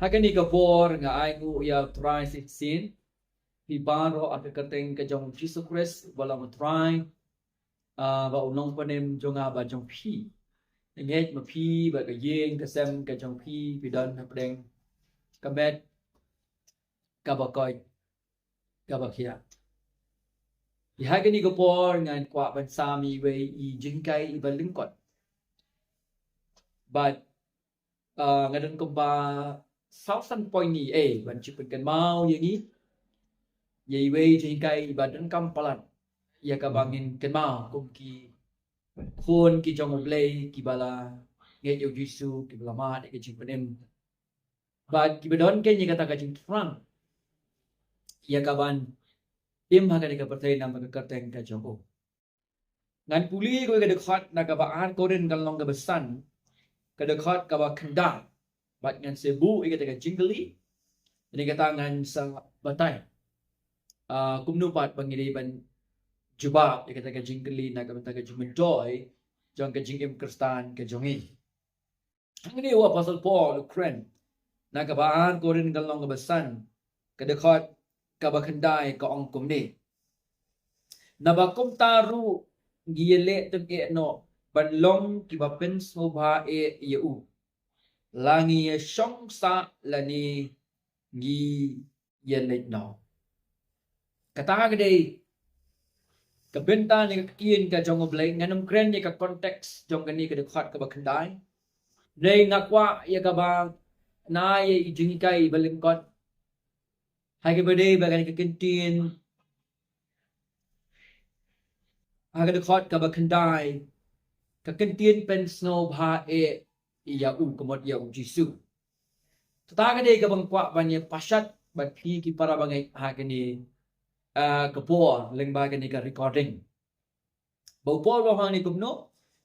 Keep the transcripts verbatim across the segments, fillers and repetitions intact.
Ha kane ka por nga ai nguh ïa U Trai shisien. Phi baroh ha ka kyrteng ka jong U Jisu Khrist, uba long U Trai, ah, bad U Nongpynim jong nga bad jong phi. Nga ngeit ma phi bad ka ïing ka sem ka jong phi, phi don hapdeng ka met kaba koit kaba khiah. Ïa ha kane ka por ngan kwah ban sam ïa iwei i jinghikai iba lyngkot. Bad, ah, nga don kumba saw san point ngi, eh, ban shu pynkynmaw ïa ngi ïa iwei i jinghikai iba donkam palat ïa kaba ngin kynmaw kum ki khun ki jong U Blei kiba la ngeit ïa U Jisu, kiba la mad ïa ka jingpynim. Bad kiba don kein ïa kata ka jingthrang ïa kaban im ha kane ka pyrthei namar ka kyrteng ka jong u. Ngan pule ïa ka dkhot na kaba ar Korinth ka lynnong kaba san, ka dkhot kaba khyndai. Bad ngan sa buh ïa kata ka jingkylli, ïa kata ngan sa batai, ah, kumno pat ba ngi dei ban jubab ïa kata ka jingkylli na ka bynta ka jingmyntoi jong ka jingim Khristan ka jong ngi. Hangne u Apostol Paul u kren na kaba ar Korinth ka lynnong kaba san, ka dkhot kaba khyndai, ka ong kumne: Naba kumta ruh ngi ïaleh tyngeh noh ban long kiba pynsngewbha eh ïa u, la ngi ïashong sah lane ngi ïaleit noh. Kata ka dei ka bynta ne ka ktien ka jong U Blei. Ngan ym kren ïa ka context jong kane ka dkhot kaba khyndai. Dei nga kwah ïa kaba na ïa i jinghikai iba lyngkot ha kaba dei ba kane ka kyntien ha ka dkhot kaba khyndai, ka kyntien pynsngewbha eh ïa u, ka mut ïa U Jisu. Kata ka dei kaba nga kwah ban ïa pashat bad phi ki para bangeit ha kane, ah, ka por lyngba kane ka recording. Ba u Paul u ong hangne kumno?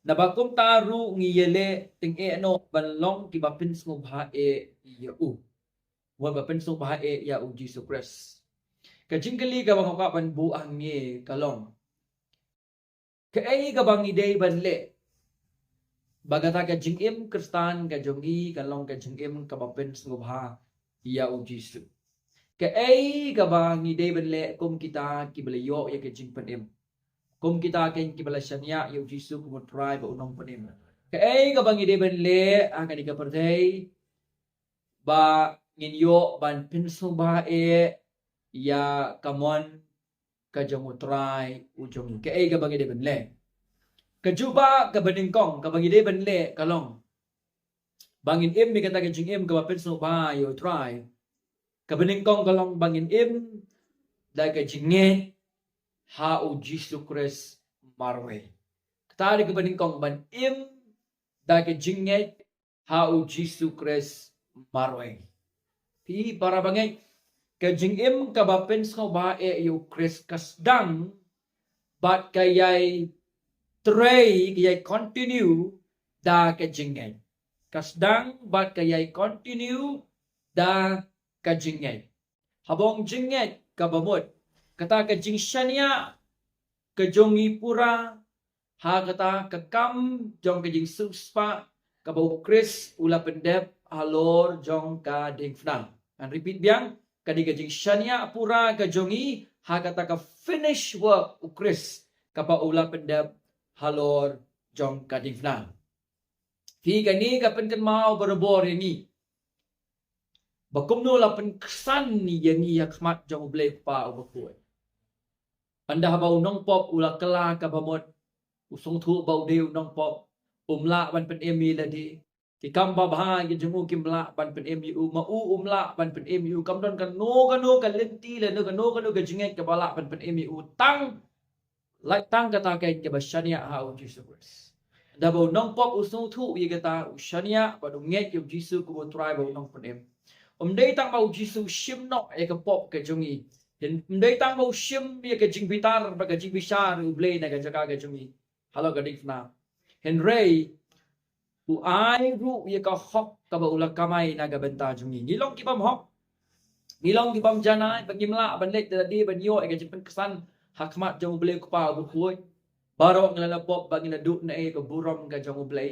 Naba kumta ruh ngi ïaleh tyngeh noh ban long kiba pynsngewbha eh ïa u, wat ba pynsngewbha eh ïa U Jisu Khrist. Ka jingkylli kaba nga kwah ban buh hangne ka long: Kaei kaba ngi dei ban leh ba kata ka jingim Khristan ka jong ngi kan long ka jingim kaba pynsngewbha ïa U Jisu? Kaei kaba ngi dei ban leh kum kita kiba la ïoh ïa ka jingpynim, kum kita kein kiba la shaniah ïa U Jisu kum U Trai bad U Nongpynim? Kaei kaba ngi dei ban leh ha kane ka pyrthei ba ngin ïoh ban pynsngewbha eh ïa ka mon ka jong U Trai u jong ngi? Kaei kaba ngi dei ban leh? Ka jubab kaba nyngkong kaba ngi dei ban leh ka long ba ngin im ïa kata ka jingim kaba pynsngewbha ïa U Trai. Kaba nyngkong ka long ba ngin im da ka jingngeit ha U Jisu Khrist marwei. Kata dei kaba nyngkong, ban im da ka jingngeit ha U Jisu Khrist marwei. Phi para bangeit, ka jingim kaba pynsngewbha eh ïa U Khrist ka sdang bad ka ïai trei, ka ïai continue da ka jingngeit. Ka sdang bad ka ïai continue da ka jingngeit. Haba ong jingngeit kaba mut, kata ka jingshaniah ka jong ngi pura ha kata ka kam jong ka jingsiewspah kaba U Khrist u la pyndep halor jong ka diengphna. Ngan repeat biang, ka dei ka jingshaniah pura ka jong ngi ha kata ka finished work U Khrist kaba u la pyndep halor jong ka diengphna. Phi, kane ka pynkynmaw barabor ïa ngi ba kumno la pynksan ïa ngi ha khmat jong U Blei Kpa uba khuid. Ynda haba u nongpop u la kylla kaba mut, u sngewthuh ba u dei u nongpop, um lah ban pynim ïa lade. Ki kam babha ki jong u kim lah ban pynim ïa u, ma u um lah ban pynim ïa u. Kam don kano kano ka lynti lane kano kano ka jingngeit kaba lah ban pynim ïa u, tang lait tang kata ka kaba shaniah ha U Jisu Khrist. Ynda ba u nongpop u sngewthuh ïa kata, u shaniah bad u ngeit ïa U Jisu kum U Trai bad U Nongpynim, um dei tang ba U Jisu u shim noh ïa ka pop ka jong ngi, um dei tang ba u shim ïa ka jingbitar bad ka jingbishar U Blei na ka jaka ka jong ngi halor ka diengphna, hynrei u ai ruh ïa ka hok kaba u la kamai na ka bynta jong ngi. Ngi long ki bym hok, ngi long ki bym janai, ba ngim lah ban leit da lade ban ïoh ïa ka jingpynksan ha khmat jong U Blei Kpa uba khuid. Baroh ngi la pop ba ngi la duh na ïa ka burom ka jong U Blei.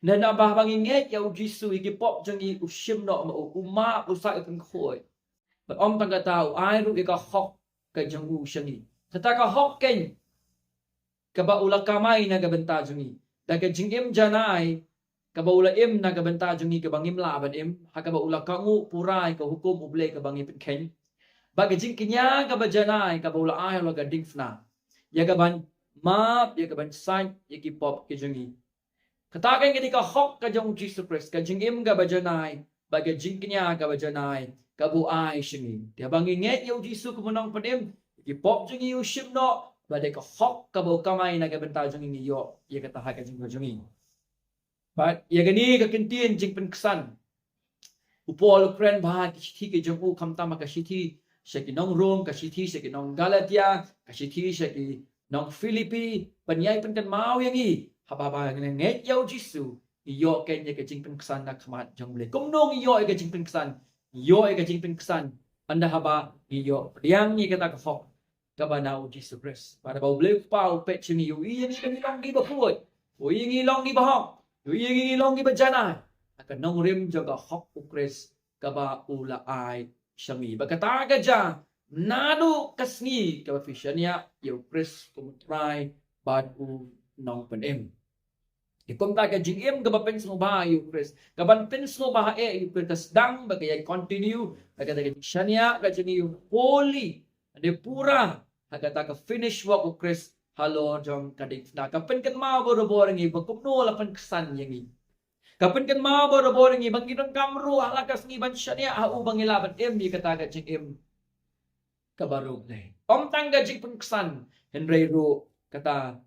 Namar ba haba ngi ngeit ïa u Jisu, ïa ki pop jong ngi u shim noh ma u, u map, u sait, u pynkhuid. Bad ym tang kata, u ai ruh ïa ka hok ka jong u sha ngi. Kata ka hok keiñ kaba u la kamai na ka bynta jong ngi da ka jingim janai, kaba u la im na ka bynta jong ngi, kaba ngim lah ban im, ha kaba u la kohnguh pura ïa ka hukum U Blei kaba ngi pynkheiñ. Bad ka jingkñia kaba janai kaba u la ai halor ka diengphna, ïa ka ban map, ïa ka ban sait ïa ki pop ki jong ngi. Kata keiñ ka dei ka hok ka jong u Jisu Khrist, ka jingim kaba janai bad ka jingkñia kaba janai kaba u ai sha ngi. Te haba ngi ngeit ïa u Jisu kum u Nongpynim, ki pop jong ngi u shim noh, bad da ka hok kaba u kamai na ka bynta jong ngi, ngi ïoh ïa kata ha ka jingim jong ngi. Bad ïa kane ka kyntien jingpynksan, u Paul u kren bha ki shithi ki jong u, khamtam ka shithi sha ki nong Rom, ka shithi sha ki nong Galatia, ka shithi sha ki nong Philippi, ban ïai pynkynmaw ïa ngi, haba, haba ngi ngeit ïa u Jisu, ngi ïoh keiñ ïa ka jingpynksan na khmat jong U Blei. Kumno ngi ïoh ïa ka jingpynksan? Ngi ïoh ïa ka jingpynksan ynda haba ngi ïoh pdiang ïa kata ka hok kaba na u Jisu Khrist. Bad haba U Blei u Kpa u peit sha ngi, u ïohi ïa ngi ba ngi long kiba khuid, u ïohi ïa ngi long kiba hok, u ïohi ïa ngi long kiba janai ha ka nongrim jong ka hok u Khrist kaba u la ai sha ngi. Bad kata ka jia naduh ka sngi kaba phi shaniah ïa u Khrist kum u Trai bad u Nongpynim. Ïa kumta ka jingim kaba pynsngewbha ïa u Khrist, kaban pynsngewbha eh ïa u Khrist, ka sdang bad ka ïai continue ha kata ka jingshaniah ka jong ngi, ïa u holy, ka dei pura ha kata ka finish work u Khrist halor jong ka diengphna. Ka pynkynmaw barabor ïa ngi ba kumno u la pynksan ïa ngi. Ka pynkynmaw barabor ïa ngi ba ngi donkam ruh ha la ka sngi ban shaniah ha u ba ngin lah ban im ïa kata ka jingim kaba riewblei. Ym tang ka jingpynksan, hynrei ruh kata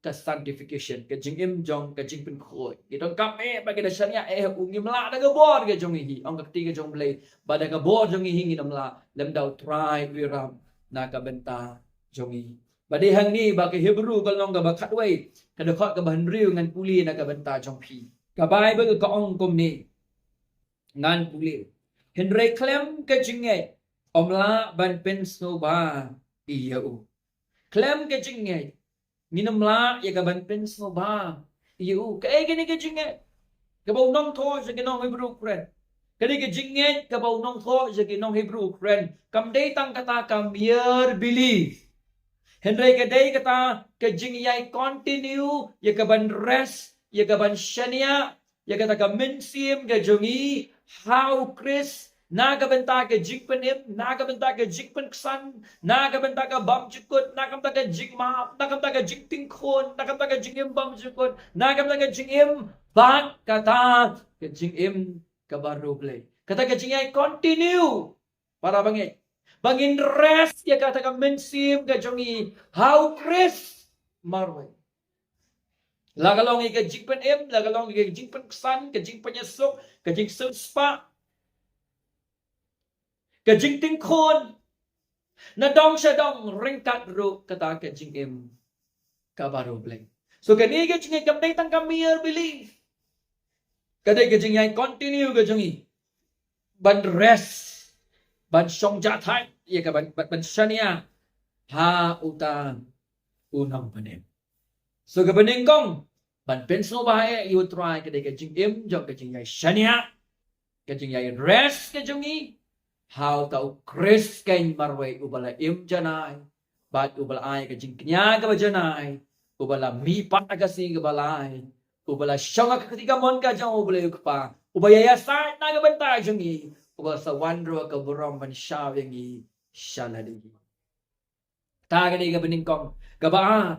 ka sanctification, ka jingim jong ka jingpynkhuid. Ngi donkam eh ba ngi da shaniah eh ha u, ngim lah da ka bor ka jong ngi hi, ong ka kti ka jong U Blei, ba da ka bor jong ngi hi ngin ym lah, lymda u Trai u ïarap na ka bynta jong ngi. Bad dei hangne ba ka Hebru ka lynnong kaba khatwei, ka dkhot kaba hynriew ngan pule na ka bynta jong phi. Ka Baibl ka ong kumne, ngan pule: Hynrei khlem ka jingngeit ym lah ban pynsngewbha ïa u. Khlem ka jingngeit ngin ym lah ïa ka ban pynsngewbha ïa u. Kaei kane ka jingngeit kaba u nongthoh sha ki nong Hebru u kren? Kane ka jingngeit kaba u nongthoh sha ki nong Hebru u kren, kam dei tang kata ka mere belief, hynrei ka dei kata ka jingïai continue ïa ka ban rest, ïa ka ban shaniah ïa kata ka mynsiem ka jong ngi ha u Khrist, na ka bynta ka jingpynim, na ka bynta ka jingpynksan, na ka bynta ka bymjukut, na ka bynta ka jingmap, na ka bynta ka jingtyngkhun, na ka bynta ka jingim bymjukut, na ka bynta ka jingim bad kata ka jingim kaba riewblei. Kata ka jingïai continue, para bangeit, ba ngin rest ïa kata ka mynsiem ka jong ngi ha u Khrist marwei. La ka long ïa ka jingpynim, la ka long ïa ka jingpynksan, ka jingpynïasuk, ka jingsiewspah, ka jingtyngkhun, na dong sha dong, ryngkat ruh kata ka jingim kaba riewblei. So kane ka jingngeit kam dei tang ka mere belief, ka dei ka jingïai continue ka jong ngi ban rest, ban shong jahthait ïa ka ban, ban, ban shaniah ha uta u Nongpynim. So kaba nyngkong, ban pynsngewbha eh ïa u Trai ka dei ka jingim jong ka jingïai shaniah, ka jingïai rest ka jong ngi ha uta u Khrist keiñ marwei, uba la im janai bad uba la ai ka jingkñia kaba janai, uba la mihpat ha ka sngi kaba lai, uba la shong ha ka kti kamon ka jong U Blei u Kpa, uba ïa ïasaid na ka bynta jong ngi, uba sa wan ruh ka burom ban shaw ïa ngi sha lade. Kata ka dei kaba nyngkong. Kaba ar,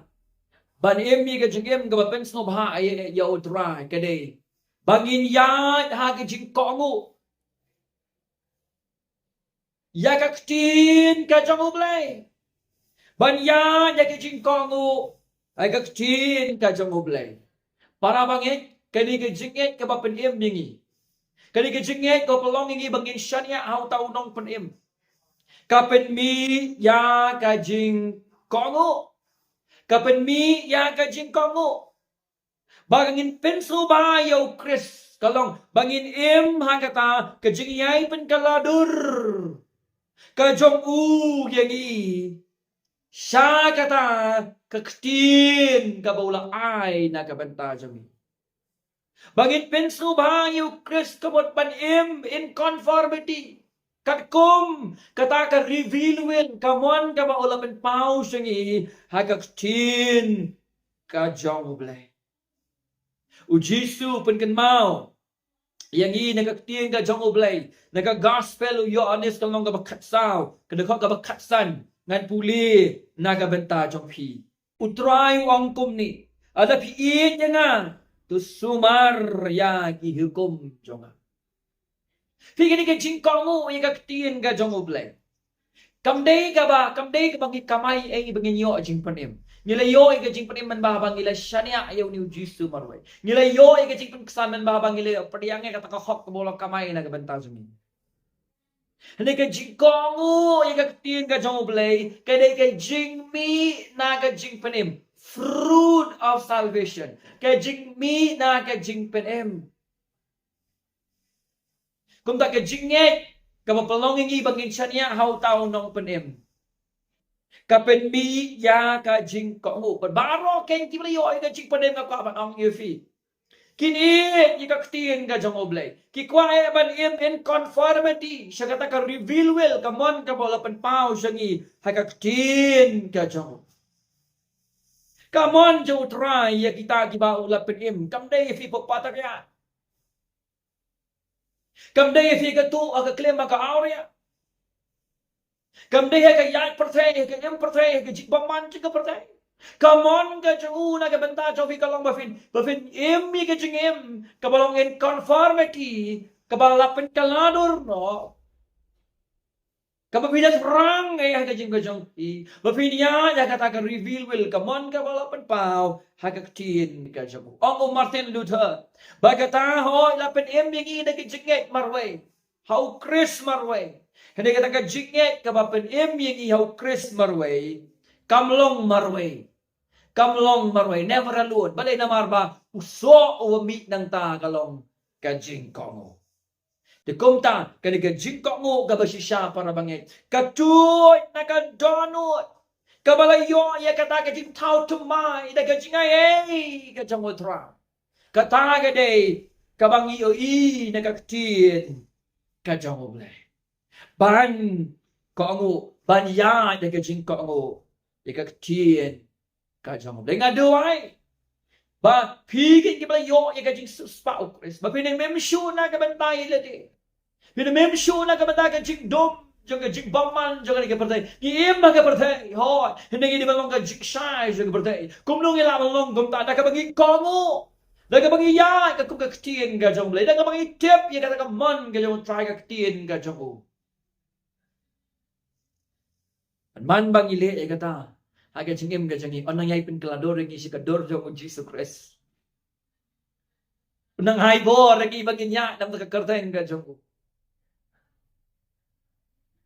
ban im ïa ka jingim kaba pynsngewbha ïa, ïa u Trai ka dei ba ngin ïaid ha ka jingkohnguh ïa ka ktien ka jong U Blei. Ban ïaid ïa ka jingkohnguh ïa ka ktien ka jong U Blei. Para bangeit, kane ka jingngeit kaba pynim ïa ngi, kane ka jingngeit kaba pynlong ïa ngi ba ngin shaniah ha uta u Nongpynim, ka pynmih ïa ka jingkohnguh. Ka pynmih ïa ka jingkohnguh. Ba ka ngin pynsngewbha ïa u Khrist ka long ba ngin im ha kata ka jingïai pynkylla dur ka jong u ïa ngi sha kata ka ktien kaba u la ai na ka bynta jong ngi. Ba ngin pynsngewbha ïa u Khrist ka mut ban im in conformity. Katkum kata ka reveal will, ka mon kaba u la pynpaw sha ngi ha ka ktien ka jong U Blei. U Jisu u pynkynmaw ïa ngi na ka ktien ka jong U Blei, na ka gospel u Ïoannis ka lynnong kaba khatsaw, ka dkhot kaba khatsan, ngan pule na ka bynta jong phi. U Trai u ong kumne, lada phi ïeit ïa nga, to sumar ïa ki hukum jong nga. Phi, kane ka jingkohnguh ïa ka ktien ka jong U Blei. Kam dei kaba, kam dei kaba ngi kamai ei ba ngin ïoh jingpynim. Ngi la ïoh ïa ka jingpynim mynba ba ngi la shaniah ïa une u Jisu marwei. Ngi la ïoh ïa ka jingpynksan mynba ba ngi la ïoh pdiang ïa kata ka hok kaba u la kamai na ka bynta jong ngi. Hynrei ka jingkohnguh ïa ka ktien ka jong U Blei ka dei ka jingmih na ka jingpynim. Fruit of salvation. Ka jingmih na ka jingpynim. Kumta ka jingngeit kaba pynlong ïa ngi ba ngin shaniah ha uta u nongpynim, ka pynmih ïa ka jingkohnguh. Bad baroh kein kiba la ïoh ïa ka jingpynim, nga kwah ban ong ïa phi, kin ïeit ïa ka ktien ka jong U Blei. Ki kwah eh ban im in conformity sha kata ka reveal will, ka mon kaba u la pynpaw sha ngi ha ka ktien ka jong U. Ka mon jong U Trai ïa kita kiba u la pynim kam dei ïa phi pop patak ïa. Kam dei ïa phi ka tuh ha ka klim ha ka awria. Kam dei ha ka ïaid pyrthei, ha ka im pyrthei, ha ka jingbymman jong ka pyrthei. Ka mon ka jong U na ka bynta jong phi ka long ba phin, ba phin im ïa ka jingim kaba long in conformity, kaba la pynkylla dur noh, kaba phi da thrang eh ha ka jingim ka jong phi, ba phin ïaid ha kata ka reveal will, ka mon kaba la pynpaw ha ka ktien ka jong U. Ong u Martin Luther ba kata, hooid, la pynim ïa ngi da ka jingngeit marwei ha U Khrist marwei. Hynrei kata ka jingngeit kaba pynim ïa ngi ha U Khrist marwei kam long marwei. Kam long marwei, never alone. Balei? Namar ba u soh uba mih nangta ka long ka jingkohnguh. Te kumta kane ka jingkohnguh kaba shisha, para bangeit, ka tuid na ka dohnud kaba la ïoh ïa kata ka jingthaw thymmai da ka jingai ei ka jong U Trai. Kata ka dei kaba ngi ïohi na ka ktien ka jong U Blei. Ban kohnguh, ban ïaid da ka jingkohnguh ïa ka ktien ka jong U Blei. Nga duwai ba phi kein kiba la ïoh ïa ka jingsiewspah U Khrist, ba phin ym im shuh na ka bynta ïa lade. Phin ym im shuh na ka bynta ka jingdum jong ka jingbymman jong kane ka pyrthei. Ngi im ha ka pyrthei, hooid, hynrei ngi dei ban long ka jingshai jong ka pyrthei. Kumno ngi lah ban long kumta? Da kaba ngi kohnguh, da kaba ngi ïaid katkum ka ktien ka jong U Blei, da kaba ngi tip ïa kata ka mon ka jong U Trai, ka ktien ka jong U. Bad man ba ngi leh ïa kata ha ka jingim ka jong ngi, un nang ïai pynkylla dur ïa ngi sha ka dur jong U Jisu Khrist. Un nang ai bor ïa ngi ba ngin ïaid na ka kyrteng ka jong U.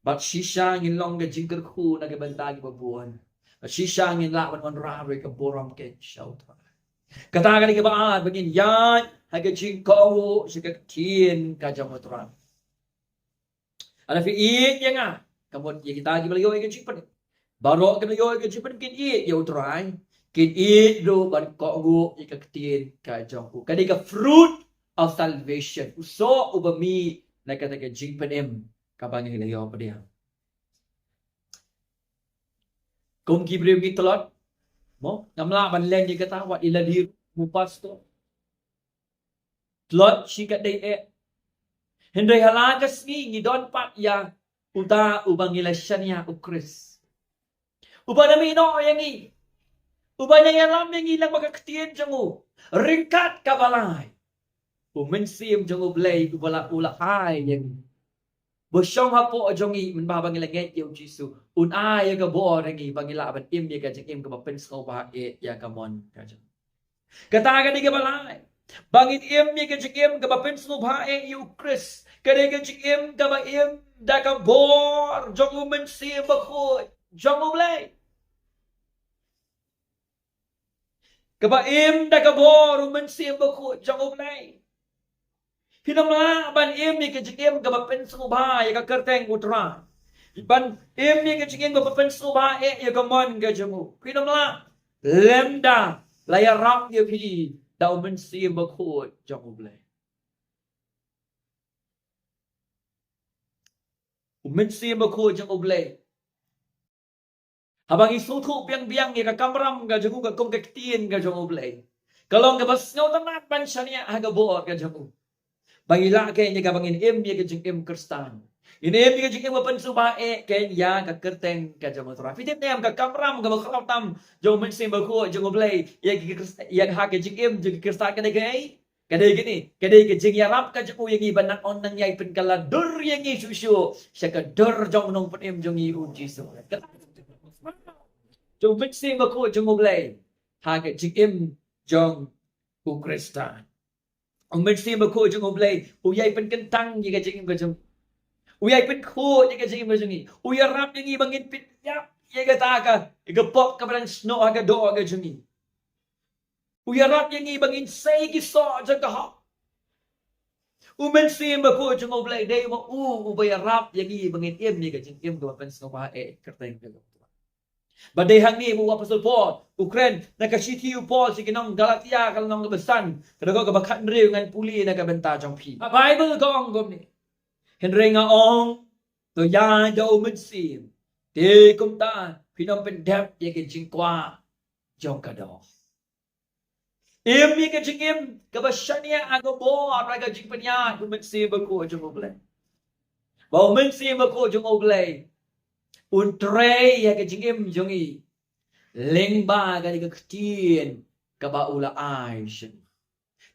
Bad shisha ngin long ka jingkyrkhu na ka bynta kiba bun. Bad shisha ngin lah ban wanrah ruh ïa ka burom kein sha U Trai. Kata ka dei kaba ar, ba ngin ïaid ha ka jingkohnguh sha ka ktien ka jong U Trai. Lada phi ïeit ïa nga, ka mut ïa kita kiba la ïoh ïa ka jingpynim. Baroh kiba la ïoh ïa ka jingpynim kin ïeit ïa U Trai, kin ïeit ruh ban kohnguh ïa ka ktien ka jong U. Ka dei ka fruit of salvation, u soh uba mih na kata ka jingpynim kaba ngi la ïoh pdiang. Kum ki briew ngi tlot, mo, ngam lah ban len ïa kata, wat i la dei mo pastor. Tlot shi katdei eh. Hynrei ha la ka sngi ngi don pat ïa uta uba ngi la shaniah, U Khrist, uba da mih noh ïa ngi, uba da ïalam ïa ngi lyngba ka ktien jong U. Ryngkat kaba lai, U Mynsiem jong U Blei uba la, u la ai ïa ngi. Ba shong hapoh jong ngi, mynba ba ngi la ngeit ïa U Jisu, un ai ïa ka bor ïa ngi ba ngi lah ban im ïa ka jingim kaba pynsngewbha eh ïa ka mon ka jong U. Kata ka dei kaba lai, ba ngin im ïa ka jingim kaba pynsngewbha eh ïa U Khrist. Ka dei ka jingim kaba im da ka bor jong U Mynsiem Bakhuid jong U Blei. Kaba im da ka bor U Mynsiem Bakhuid jong U Blei. Phin ym lah ban im ïa ka jingim kaba pynsngewbha ïa ka kyrteng U Trai, ban im ïa ka jingim kaba pynsngewbha eh ïa ka mon ka jong U. Phin ym lah. Lymda la ïarap ïa phi da u Mynsiem Bakhuid jong U Blei. U Mynsiem Bakhuid jong U Blei. Haba ngi sngewthuh biang biang ïa ka kamram ka jong u, ka kum ka ktien ka jong U Blei, ka long kaba sngewtynnat ban shaniah ha ka bor ka jong u. Ba ngi lah kein ïa kaba ngin im ïa ka jingim Khristan. Ngin im ïa ka jingim ba pynsngewbha eh kein ïa ka kyrteng ka jong U Trai. Phi tip ne em, ka kamram kaba khraw tam jong U Mynsiem Bakhuid jong U Blei ïa ka Khris-, ïa ka ha ka jingim jong ka Khristan ka dei kaei? Ka dei kane, ka dei ka jingïarap ka jong u ïa ngi ba nang ong nang ïai pynkylla dur ïa ngi shuh shuh sha ka dur jong u Nongpynim jong ngi u Jisu. Jong U Mynsiem Bakhuid jong U Blei ha ka jingim jong u Khristan. U Mynsiem Bakhuid jong U Blei u ïai pynkyntang ïa ka jingim ka jong u. U ïai pynkhuid ïa ka jingim ka jong ngi. U ïarap ïa ngi ba ngin pynïap ïa kata ka, ïa ka pop kaba dang snoh ha ka doh ka jong ngi. U ïarap ïa ngi ba ngin sei ki soh jong ka hok. U Mynsiem Bakhuid jong U Blei dei ma u uba ïarap ïa ngi ba ngin im ïa ka jingim kaba pynsngewbha eh kyrteng ka jong u. Ba dei hangne ba u Apostol Paul u kren na ka shithi u Paul sha ki nong Galatia ka lynnong kaba san, ka dkhot kaba khathynriew, ngan pule na ka bynta jong phi. Ka Baibl ka ong kumne: Hynrei nga ong, to ïa da u Mynsiem, te kumta phin ym pyndep ïa ka jingkwah jong ka doh. Im ïa ka jingim kaba shaniah ha ka bor bad ka jingpynïaid u Mynsiem Bakhuid jong U Blei. Ba u Mynsiem Bakhuid jong U Blei un trei ïa ka jingim jong ngi lyngba kane ka ktien kaba u la ai sha ngi.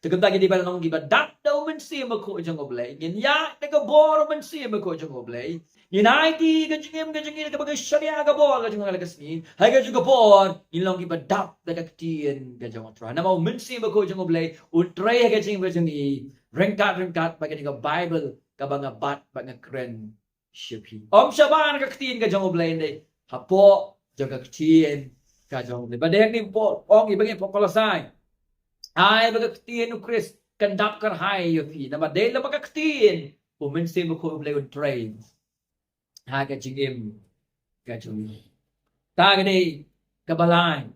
Te kumta ngi dei ban long kiba dap da u Mynsiem Bakhuid jong U Blei. Ngin ïaid da ka bor u Mynsiem Bakhuid jong U Blei. Ngin aiti ka jingim ka jong ngi kaba ngi shaniah ha ka bor ka jong ngi ha kane ka sngi. Ha kajuh ka por ngin long kiba dap da ka ktien ka jong U Trai. Namar u Mynsiem Bakhuid jong U Blei un trei ha ka jingim ka jong ngi ryngkat ryngkat bad kane ka Baibl kaba nga bat bad nga kren sha phi. Ym shwa ban ka ktien ka jong U Blei, hynrei hapoh jong ka ktien ka jong U Blei. Ba dei hangne u Paul u ong ïa ki briew Kolosai: Ai ba ka ktien u Khrist kan dap kyrhai ïa phi. Namar dei lyngba ka ktien u Mynsiem Bakhuid U Blei un trei ha ka jingim ka jong ngi. Te kane kaba lai,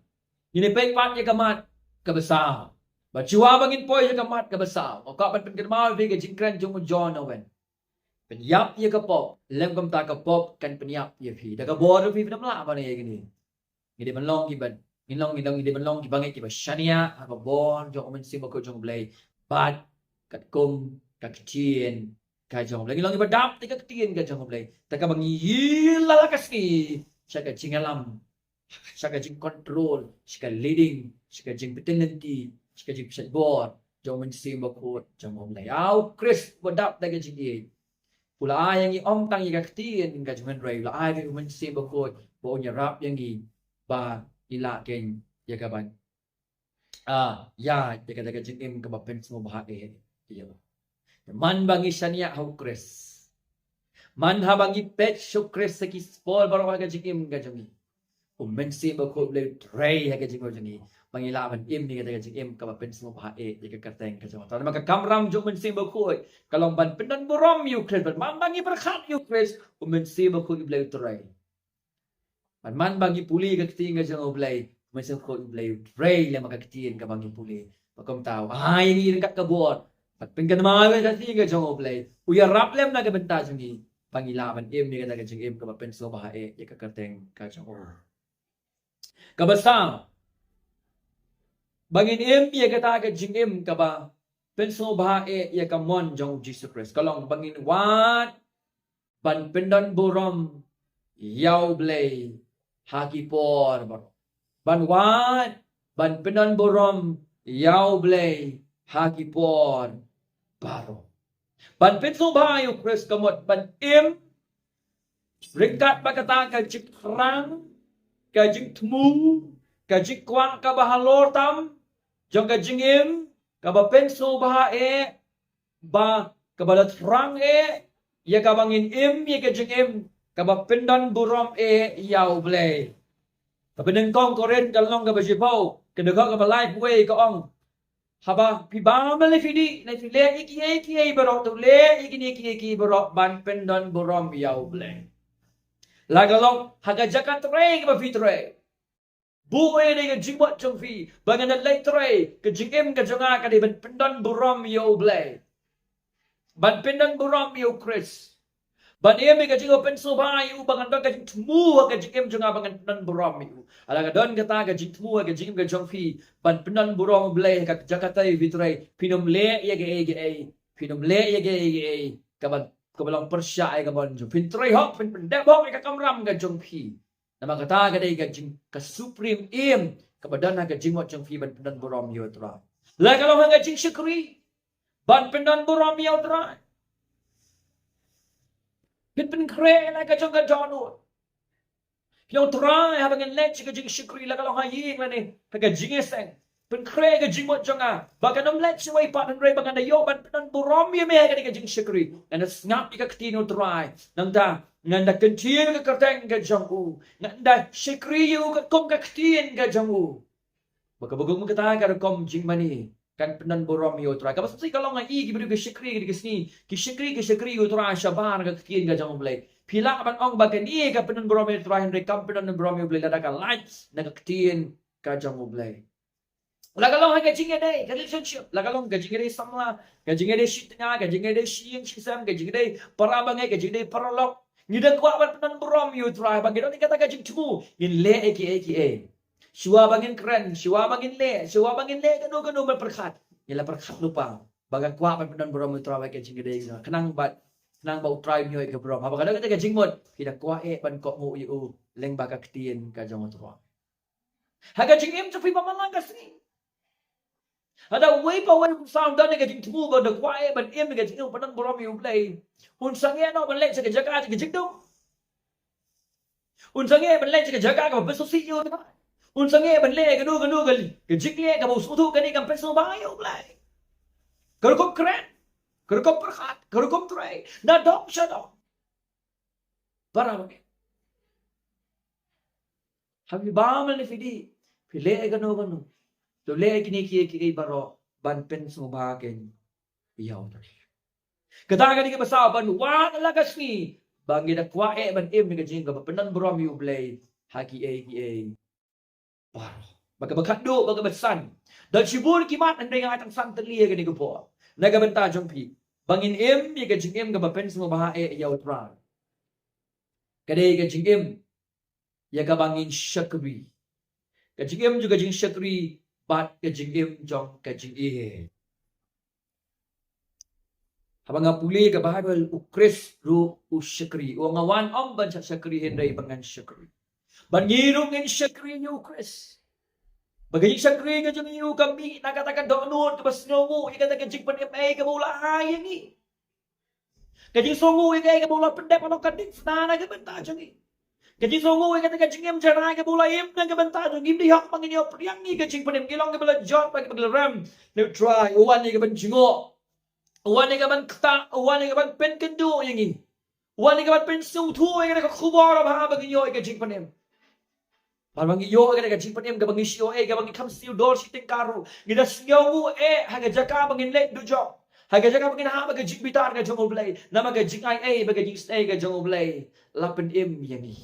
ngin ïa peit pat ïa ka mat kaba saw. Bad shuwa ba ngin poi ïa ka mat kaba saw, nga kwah ban pynkynmaw ïa phi ka jingkren jong u John Owen: Pynïap ïa ka pop, lymda kumta ka pop kan pynïap ïa phi. Da ka bor jong phi phin ym lah ban ïa kane. Ngi dei ban long kiba, ngi long, ngi long, ngi dei ban long kiba ngeit, kiba shaniah ha ka bor jong u Mynsiem Bakhuid jong U Blei bad katkum ka ktien ka jong U Blei. Ngi long kiba dap da ka ktien ka jong U Blei. Te kaba ngi ïalam la ka sngi sha ka jingïalam, sha ka jingcontrol, sha ka leading, sha ka jingpyntip lynti, sha ka jingpynshait bor jong u Mynsiem Bakhuid jong U Blei. Ïa u Khrist uba dap da ka jingïeit u la ai ïa ngi ym tang ïa ka ktien ka jong u, hynrei u la ai ïa u Mynsiem Bakhuid ba un ïarap ïa ngi ba ngi lah kein ïa ka ban, ah, ïa, ïa kata ka jingim kaba pynsngewbha eh ïa u. Man ba ngi shaniah ha u Khrist, man haba ngi peit sha u Khrist ha ki por baroh ha ka jingim ka jong ngi, u Mynsiem Bakhuid U Blei u trei ha ka jingim jong ngi ba ngi lah ban im ïa kata ka jingim kaba pynsngewbha eh ïa ka kyrteng ka jong u. Te namar ka kamram jong u Mynsiem Bakhuid ka long ban pyndonburom ïa u Khrist. Bad man ba ngi pyrkhat ïa u Khrist, u Mynsiem Bakhuid U Blei u trei. Bad man ba ngi pule ka ktien ka jong U Blei, u Mynsiem Bakhuid U Blei u trei lem ha ka ktien kaba ngi pule. Bad kumta u ai ïa ngi ryngkat ka bor ban pynkynmaw ïa ka ktien ka jong U Blei. U ïarap lem na ka bynta jong ngi ba ngi lah ban im ïa kata ka jingim kaba pynsngewbha eh ïa ka kyrteng ka jong u. Kaba saw, ba ngin im ïa kata ka jingim kaba pynsngewbha eh ïa ka mon jong u Jisu Khrist ka long ba ngin wad ban pyndonburom ïa U Blei ha ki por baroh. Ban wad ban pyndonburom ïa U Blei ha ki por baroh. Ban pynsngewbha ïa u Khrist ka mut ban im ryngkat bad kata ka jingthrang, ka jingthmu, ka jingkwah kaba halor tam jong ka jingim kaba pynsngewbha eh, ba kaba la thrang eh ïa kaba ngin im ïa ka jingim kaba pyndonburom eh ïa U Blei. Kaba nyngkong Korinth ka lynnong kaba shiphew, ka dkhot kaba laiphew wei ka ong: Haba phi bam lane phi dih, lane phi leh ïa kiei kiei baroh, to leh ïa kine kiei kiei baroh ban pyndonburom ïa U Blei. La ka long ha ka jaka trei kaba phi trei, Buh ïa ka jingmut jong phi ba ngan da leit trei, ka jingim ka jong nga ka dei ban pyndonburom ïa U Blei, ban pyndonburom ïa U Khrist, ban im ïa ka jingpynsngewbha ïa U, ba ngan don ka jingthmu ha ka jingim jong nga ba ngan pyndonburom ïa U. Lada ka don kata ka jingthmu ha ka jingim ka jong phi ban pyndonburom U Blei ha ka jaka kaba phi trei, phin ym leh ïa kaei kaei, phin ym leh ïa kaei kaei kaba, kaba long pyrshah ïa ka mon jong phi. Phin trei hok, phin pyndep hok ïa ka kamram ka jong phi. Namar kata ka dei ka jing, ka supreme aim kaba don ha ka jingmut jong phi ban pyndonburom ïa U Trai. La ka long ha ka jingshakri ban pyndonburom ïa U Trai, phin pynkhreh ïa la ka jong ka dohnud. Phi ong, Trai, haba ngan leit sha ka jingshakri, la ka long ha ïing lane ha ka jingïaseng, pynkhreh ïa ka jingmut jong nga ba kan ym leit shawei pat, hynrei ba ngan da ïoh ban pyndonburom ïa me ha kane ka jingshakri. Ngan da sngap ïa ka ktien U Trai, nangta ngan da kyntiew ïa ka kyrteng ka jong U, ngan da shakri ïa U katkum ka ktien ka jong U. Ba kaba kum kata ka rukom jingmane kan pyndonburom ïa U Trai. Kaba shisha ka long ha i ki briew ki shakri, ki sngi ki shakri, ki shakri ïa U Trai shabar ka ktien ka jong U Blei. Phi lah ban ong ba kane ka pyndonburom ïa U Trai, hynrei kam pyndonburom ïa U Blei lada ka lait na ka ktien ka jong U Blei. La ka long ha ka jingïadei, ka relationship, la ka long ka jingïadei samla, ka jingïadei shi tnga, ka jingïadei shi ïing shi sem, ka jingïadei para bangeit, ka jingïadei paralok, ngi da kwah ban pyndonburom ïa U Trai, ba ngi don ïa kata ka jingthmu, ngin leh ïa kiei kiei. Shuwa ba ngin kren, shuwa ba ngin leh, shuwa ba ngin leh kano kano ban pyrkhat, ngi la pyrkhat lypa ba nga kwah ban pyndonburom ïa U Trai ha ka jingïadei jong nga, khnang ba, khnang ba U Trai un ïoh ïa ka burom. Haba ka don kata ka jingmut, phi da kwah eh ban kohnguh ïa U lyngba ka ktien ka jong U Trai ha ka jingim jong phi ba man la ka sngi. Lada uwei pa uwei u khristan u don ïa ka jingthmu ba u da kwah eh ban im ïa ka jingim pyndonburom ïa U Blei, un sangeh noh ban leit sha ka jaka ka jingdum. Un sangeh ban leit sha ka jaka kaba pynsngewsih ïa U Trai. Un sangeh ban leh kano kano ka, ka jingleh kaba u sngewthuh kane kam pynsngewbha ïa U Blei. Ka rukom kren, ka rukom pyrkhat, ka rukom trei, na dong sha dong, para bangeit. Haba phi bam lane phi dih, phi leh kano kano, to leh kine kiei kiei baroh ban pynsngewbha kein ïa U Trai. Kata ka dei kaba saw, ban wad la ka sngi ba ngi da kwah eh ban im ïa ka jingim kaba pyndonburom ïa U Blei ha kiei kiei baroh. Bad kaba khatduh, bad kaba san, don shibun ki mat, hynrei nga ai tang san tylli ha kane ka por na ka bynta jong phi, ba ngin im ïa ka jingim kaba pynsngewbha eh ïa U Trai. Ka dei ka jingim ïa kaba ngin shakri, ka jingim jong ka jingshakri bad ka jingim jong ka jingïeit. Haba nga pule ka Baibl, U Khrist ruh u shakri. U ong, nga wan ym ban shah shakri, hynrei ba ngan shakri. Bad ngi ruh ngin shakri ïa U Khrist. Ba ka jingshakri ka jong ngi ruh ka mih na kata ka dohnud kaba sngewnguh ïa kata ka jingpynim ei kaba u la ai ïa ngi. Ka jingsngewnguh ïa kaei kaba u la pyndep halor ka diengphna na ka bynta jong ngi. Ka jingsngewnguh ïa kata ka jingim janai kaba u la im na ka bynta jong ngi. Ym dei hok ba ngin ïoh pdiang ïa ka jingpynim. Ngi long kiba la jot bad kiba la rem na U Trai. U wan ïa ka ban jngoh, u wan ïa ka ban ktah, u wan ïa ka ban pynkynduh ïa ngi, u wan ïa ka ban pynsngewthuh ïa kata ka khubor babha ba ngin ïoh ïa ka jingpynim. Bad ba ngi ïoh ïa kata ka jingpynim, kaba ngi shu ïoh eh, kaba ngi kham siew dor shi tyngka ruh, ngi da sngewnguh eh ha ka jaka ba ngin leit dujok, ha ka jaka ba ngin hap ha ka jingbitar ka jong U Blei. Namar ka jingai ei bad ka jingisynei ka jong U Blei la pynim ïa ngi.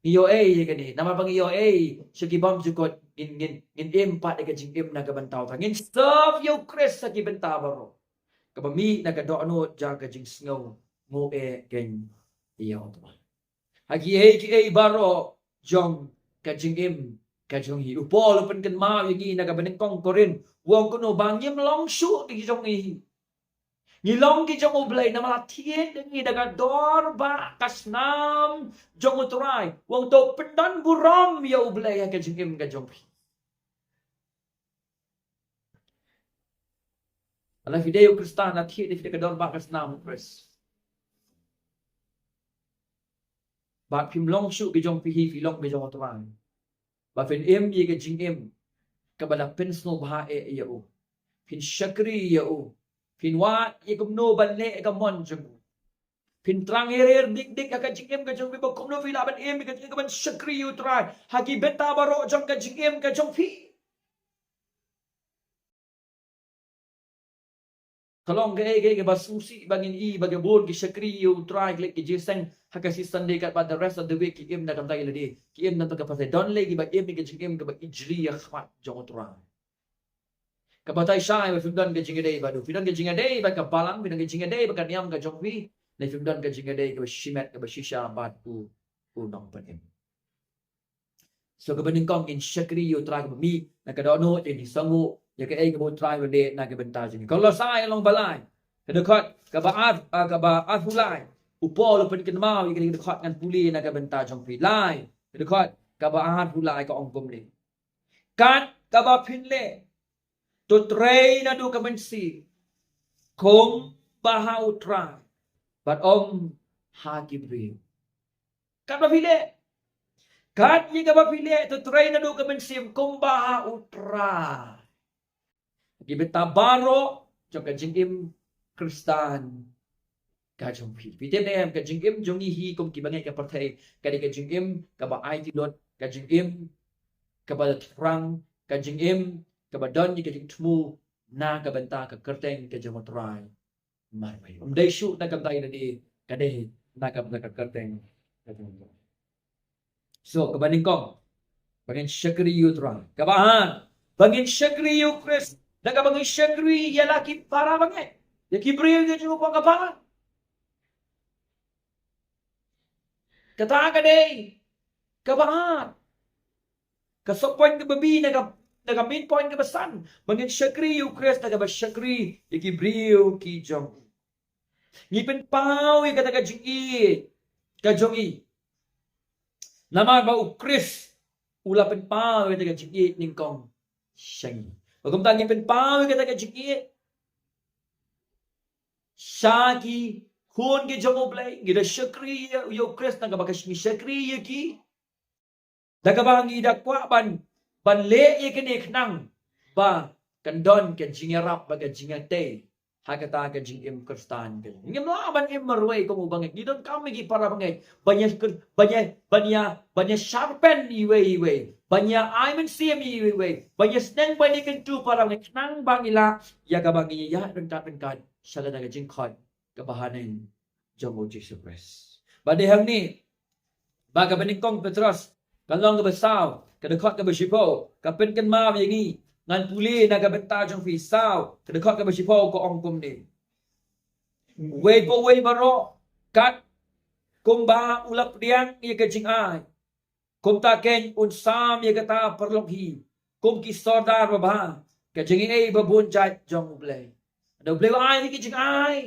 Ngi ïoh ei ïa kane, namar ba ngi ïoh ei sha ki bymjukut, ngin, ngin, ngin im pat ïa ka jingim na ka bynta U Trai. Ngin serve ïa U Khrist ha ki bynta baroh, kaba mih na ka dohnud jong ka jingsngewnguh eh kein ïa U Trai ha kiei kiei baroh jong ka jingim ka jong ngi. U Paul u pynkynmaw ïa ngi na kaba nyngkong Korinth, u ong kumno? Ba ngim long shuh ki jong ngi hi. Ngi long ki jong U Blei, namar la thied ïa ngi da ka dor ba ka snam jong U Trai. U ong to pyndonburom ïa U Blei ha ka jingim ka jong phi. Lada phi dei u Khristan, la thied ïa phi da ka dor ba ka snam U Khrist. Bad phim long shuh ki jong phi hi, phi long ki jong U Trai. Ba phin im ïa ka jingim kaba la pynsngewbha eh ïa u. Phin shakri ïa u. Phin wad ïa kumno ban leh ïa ka mon jong u. Phin trang herer dik dik ha ka jingim ka jong phi ba kumno phi lah ban im ïa ka jingim kaban shakri ïa U Trai ha ki bynta baroh jong ka jingim ka jong phi. Ka long kaei kaei kaba sngewsih ba ngin i ba ka bun ki shakri ïa u Trai ki leit ki jingïaseng ha ka Sunday katba the rest of the week ki im na ka bynta ki lade, ki im na ka bynta ka pyrthei. Don lei kiba im ïa ka jingim kaba ijli ïa ka khmat jong u Trai. Ka batai shai ba phim don ka jingïadei bad u, phi don ka jingïadei bad ka balang, phi don ka jingïadei bad ka niam ka jong phi, ne phim don ka jingïadei kaba shimet kaba shisha bad u, u nongpynim. So kaba nyngkong ngin shakri ïa u Trai kaba mih na ka dohnud, ngin sngewthuh ïa kaei kaba u Trai u leh na ka bynta jong ngi. Ka Kolosai lynnong ba lai, ka dkhot kaba ar, ah, kaba arphew lai, u Paul u pynkynmaw ïa kane ka dkhot ngan pule na ka bynta jong phi. Lai, ka dkhot kaba arphew lai ka ong kumne: Kat kaba phin leh, to trei naduh ka mynsiem kumba ha u Trai bad ym ha ki briew. Kat ba phi leh, kat ïa kaba phi leh, to trei naduh ka mynsiem kumba ha u Trai. Ki bynta baroh jong ka jingim Khristan ka jong phi. Phi tip ne em, ka jingim jong ngi hi kum ki bangeit ka pyrthei ka dei ka jingim kaba aiti lut, ka jingim kaba thrang, ka jingim kaba don ïa ka jingthmu na ka bynta ka kyrteng ka jong u Trai marwei. Ym dei shuh na ka bynta ïa lade, ka dei na ka bynta ka kyrteng ka jong u Trai. So kaba nyngkong, ba ngin shakri ïa u Trai. Kaba ar, ba ngin shakri ïa u Khrist da kaba ngin shakri ïa la ki para bangeit, ïa ki briew ïa jong u pang ka para. Kata ka dei kaba ar. Ka sub point kaba bi na ka, na ka main point kaba san, ba ngin shakri ïa u Khrist da kaba shakri ïa ki briew ki jong u. Ngi pynpaw ïa kata ka jingïeit ka jong ngi namar ba u Khrist u la pynpaw ïa kata ka jingïeit nyngkong sha ngi. Ba kumta ngi pynpaw ïa kata ka jingïeit sha ki khun ki jong u Blei, ngi da shakri ïa u Khrist na kaba ka ngi shakri ïa ki da kaba ngi da kwah ban, ban leh ïa kane khnang ba kan don ka jingïarap bad ka jingïatei ha kata ka jingim Khristan ka jong ngi. Ngim lah ban im marwei kum u bangeit. Ngi donkam ïa ki para bangeit ban ïa, ban ïa, ban ïa sharpen iwei iwei, ban ïa ai mynsiem iwei iwei, ban ïa sneng ban ïa kyntu para bangeit khnang ba ngi lah ïa kaba ngi ïa ryngkat ryngkat sha kata ka jingkhot kaba ha neng jong u Jisu Khrist. Bad dei hangne ba kaba nyngkong Petros ka lynnong kaba saw, ka dkhot kaba shiphew, ka pynkynmaw ïa ngi, ngan pule na ka bynta jong phi. Saw, ka dkhot kaba shiphew ka ong kumne: Uwei pa uwei baroh kat kumba u la pdiang ïa ka jingai, kumta keiñ un sam ïa kata paralok hi kum ki sordar babha, ka jingaiei ba bun jait jong u Blei. Haba u Blei u ai ïa ki jingai,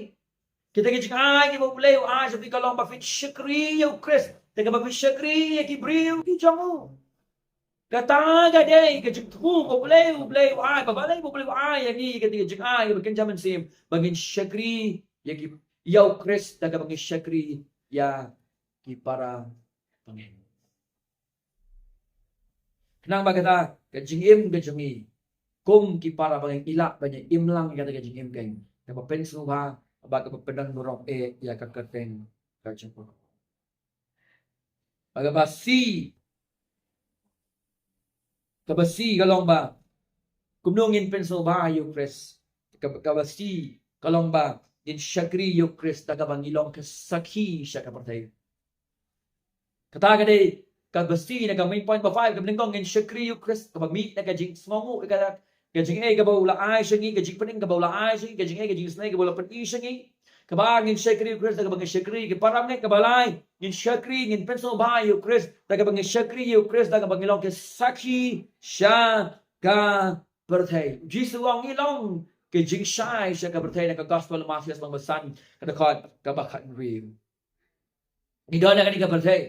kita ki jingai kiba u Blei u ai sha phi ka long ba phin shakri ïa u Khrist da kaba phin shakri ïa ki briew ki jong u. Kata ka dei ka jingthmu ba u Blei, u Blei u ai, ba balei ba u Blei u ai ïa ngi kita ki jingai kiba kynja mynsiem, ba ngin shakri ïa ki, ïa u Khrist da kaba ngin shakri ïa ki para bangeit. Khnang ba kata ka jingim ka jong ngi kum ki para bangeit ngi lah ban ïa im lang ïa kata ka jingim ka, kaba pynsngewbha bad kaba pyndonkam eh ïa ka kyrteng ka jong u. Bad kaba shi, kaba shi ka long ba kumno ngin pynsngewbha ïa u Khrist. Kaba, kaba shi ka long ba ngin shakri ïa u Khrist da kaba ngi long ki sakhi sha ka pyrthei. Kata ka dei kaba shi na ka main point ba five, kaba nyngkong ngin shakri ïa u Khrist, kaba mih na ka jingsngewnguh, ka, ka jingaiei kaba u la ai sha ngi, ka jingpynim kaba u la ai sha ngi, ka jingaiei ka jingsnei kaba u la pyni sha ngi. Kaba ar ngin shakri ïa u Khrist da kaba ngin shakri ïa ki para bangeit. Kaba lai ngin shakri, ngin pynsngewbha ïa u Khrist da kaba ngin shakri ïa u Khrist da kaba ngin long ki sakhi sha ka pyrthei. Jisu u ong ngi long ki jingshai sha ka pyrthei na ka Gospel Mathaios lynnong ba san, ka dkhot kaba khathynriew. Ngi don ha kane ka pyrthei.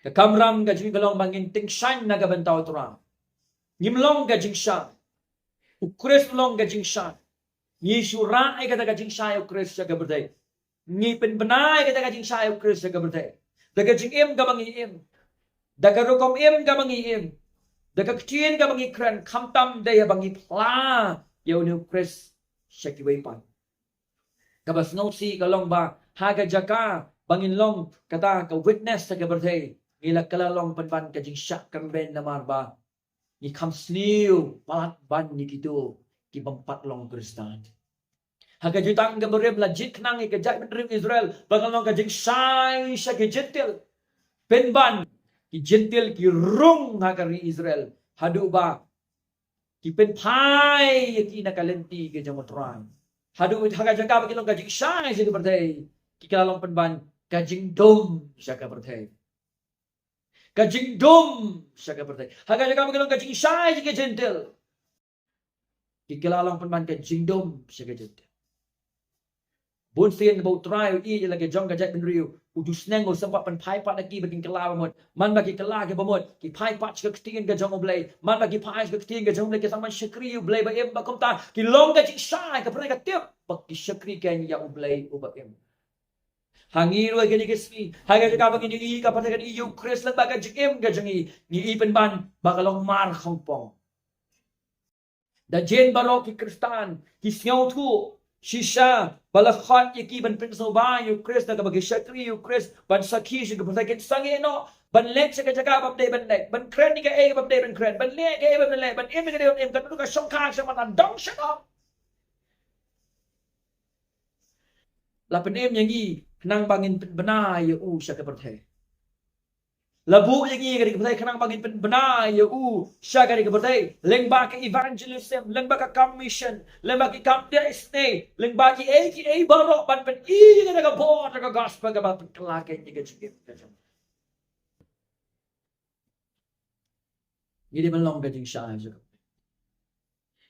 Ka kamram ka jong ngi ka long ba ngin tyngshaiñ na ka bynta u Trai. Ngim long ka jingshai. U Khrist u long ka jingshai. Ngi shu rah ïa kata ka jingshai u Khrist sha ka pyrthei. Ngi pynbna ïa kata ka jingshai u Khrist sha ka pyrthei da ka jingim kaba ngi im, da ka rukom im kaba ngi im, da ka ktien kaba ngi kren, khamtam da ïa ba ngi phla ïa une u Khrist sha kiwei pat. Kaba sngewsih ka long ba ha ka jaka ba ngin long kata ka witness sha ka pyrthei, ngi la kylla long pynban ka jingshah kynrem namar ba ngi kham sniew palat ban ïa kito ki bym pat long Khristan. Ha ka jutang kaba rim la jied khnang ïa ka jaitbynriew Israel ba kan long ka jingshai sha ki Jentil. Pynban ki Jentil ki rung ha ka ri Israel haduh ba ki pynphai ïa ki na ka lynti ka jong U Trai. Haduh ha ka jaka ba ki long ka jingshai sha ka pyrthei, ki kylla long pynban ka jingdum sha ka pyrthei. Ka jingdum sha ka pyrthei. Ha ka jaka ba ki long ka jingshai sha ki Jentil, ki kylla long pynban ka jingdum sha ka Jentil. Bun sien ba U Trai u ïeit ïa la ka jong ka jaitbynriew, u ju sneng u sngewbha pynphai pat ïa ki ba kin kylla ba mut. Man ba ki kylla ki ba mut, ki phai pat sha ka ktien ka jong U Blei. Man ba ki phai sha ka ktien ka jong U Blei, ki sngewbha shakri ïa U Blei ba im, bad kumta ki long ka jingshai, ka pyrthei ka tip ba ki shakri kein ïa U Blei uba im. Ha ngi ruh kine ki sngi, ha ka jaka ba ngi ïohi ka pyrthei ka ïohi ïa U Khrist lyngba ka jingim ka jong ngi, ngi ïohi pynban ba ka long mar khongpong. Da jin baroh ki Khristan ki sngewthuh shisha ba la khot ïa ki ban pynsngewbha ïa U Khrist, da kaba ki shakri ïa U Khrist, ban sakhi sha ka pyrthei, kin sangeh noh ban leit sha ka jaka bym dei ban leit, ban kren ïa kaei bym dei ban kren, ban leh kaei bym dei leh, ban im ïa kaei bym im, katno ka shongkha shongman, dang dong sha noh. La pynim ïa ngi khnang ba ngin pynbna ïa u sha ka pyrthei. La buh ïa ngi ka ri ka pyrthei khnang ba ngin pynbna ïa u sha ka ri ka pyrthei. Lyngba ka evangelism, lyngba ka kam mission, lyngba ki kam dei isnei, lyngba kiei kiei baroh ban pyni ïa ka bor ka gospel kaba pynkylla kein ïa ka jingim ka jong ngi. Ngi dei ban long ka jingshai sha ka pyrthei.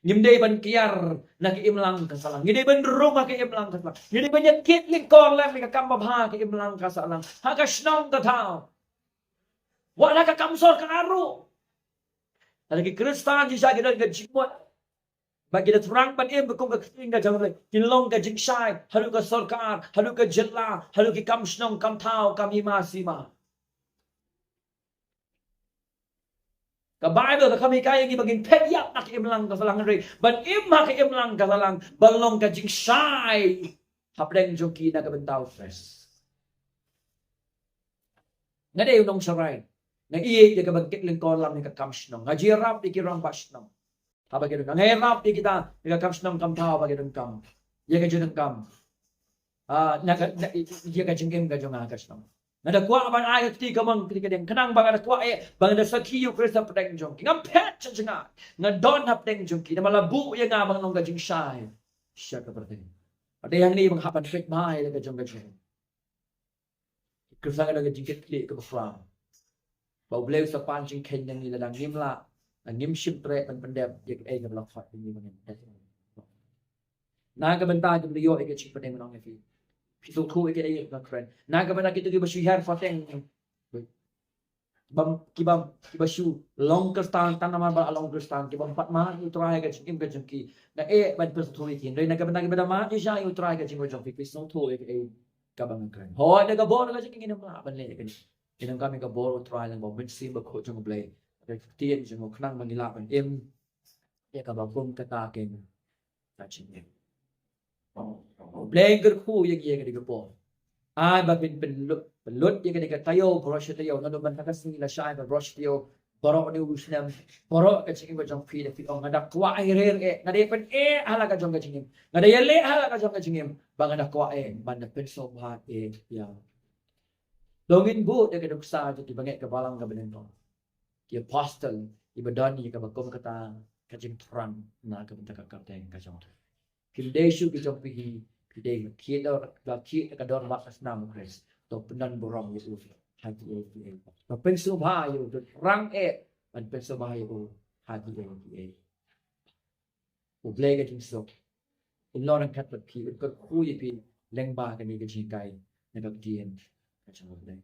Ngim dei ban kiar na ka imlang ka sahlang. Ngi dei ban rung ha ka imlang ka sahlang. Ngi dei ban ïa kit lyngkor lem ïa ka kam babha ha ka imlang ka sahlang, ha ka shnong ka thaw, wat ha ka kam sorkar ruh. Lada ki Khristan shisha ki don ka jingmut ba ki da thrang ban im ba kum ka ktien ka jong U Blei, kin long ka jingshai haduh ka sorkar, haduh ka jylla, haduh ki kam shnong, kam thaw, kam hima sima. Ka Baibl ka kham hikai ïa ngi ba ngin phet ïap na ka imlang ka sahlang, hynrei ban im ha ka imlang ka sahlang ban long ka jingshai hapdeng jong ki na ka bynta U Khrist. Nga dei u nongsharai, nga ïeit ïa ka ban kit lyngkor lem ïa ka kam shnong, nga ju ïarap ïa ki rangbah shnong haba ki donkam, nga ïarap ïa kita ïa ka kam shnong kam thaw haba ki donkam, ïa ka jingdonkam, ah, na ka, na, ïa ka jingim ka jong nga ha ka shnong. Nga da kwah ban ai ka kti kamon kti kadiang khnang ba nga da kwah eh ba nga da sakhi ïa U Khrist hapdeng jong ki. Ngam phet sha jngai, nga don hapdeng jong ki, namar la buh ïa nga ban long ka jingshai sha ka pyrthei. Hynrei hangne ba nga hap ban peit bha ïa la ka jong ka jingim. Ki Khristan ka don ka jingkitkhlieh kaba khraw ba U Blei u sa pan jingkheiñ ïa ngi lada ngim lah, lada ngim shym treh ban pyndep ïa kaei kaba la khot ïa ngi ba ngin dep. Na ka bynta kiba la ïoh ïa ka jingpynim, nga ong ïa phi, phi sngewthuh ïa kaei kaba nga kren. Na ka bynta kito kiba shu hiar pateng, bym, kiba, kiba shu long Khristan tang namar ba la long Khristan, ki bym pat mad ïa U Trai ha ka jingim ka jong ki, nga eh ban pynsngewthuh ïa ki. Hynrei na ka bynta kiba da mad shisha ïa U Trai ha ka jingim ka jong ki, phi sngewthuh ïa kaei kaba nga kren. Hooid, da ka bor ka jong ki ngin ym lah ban leh ïa kane. Ngin ym kam ïa ka bor U Trai lyngba U Mynsiem Bakhuid jong U Blei, ka ktien jong u, khnang ba ngin lah ban im ïa kaba kum kata ka jingim. U Blei un kyrkhu ïa ngi ïa kane ka por. Ai ba ngin pynlut, pynlut ïa kane ka taïew baroh shi taïew, naduh mynta ka sngi la shai baroh shi taïew, baroh une u snem, baroh ka jingim ka jong phi, da phi ong, nga da kwah eh rer eh, nga da pyneh ha la ka jong ka jingim, nga da ïaleh ha la ka jong ka jingim ba nga da kwah eh ban da pynsngewbha eh ïa. To ngin bud ïa ka nuksa jong ki bangeit ka balang kaba nyngkong, ki apostol, kiba don ïa kaba kum kata ka jingthrang na ka bynta ka kyrteng ka jong U Trai. Kim dei shuh ki jong phi hi, phi dei ki dor, ba ki ka dor ba ka snam U Khrist. To pyndon burom ïa u ha kiei kiei. To pynsngewbha ïa u, to thrang eh ban pynsngewbha ïa u ha kiei kiei. U Blei ka jingsuk un long ryngkat bad phi, un kyrkhu ïa phi lyngba kane ka jinghikai na ka ktien ka jong U Blei.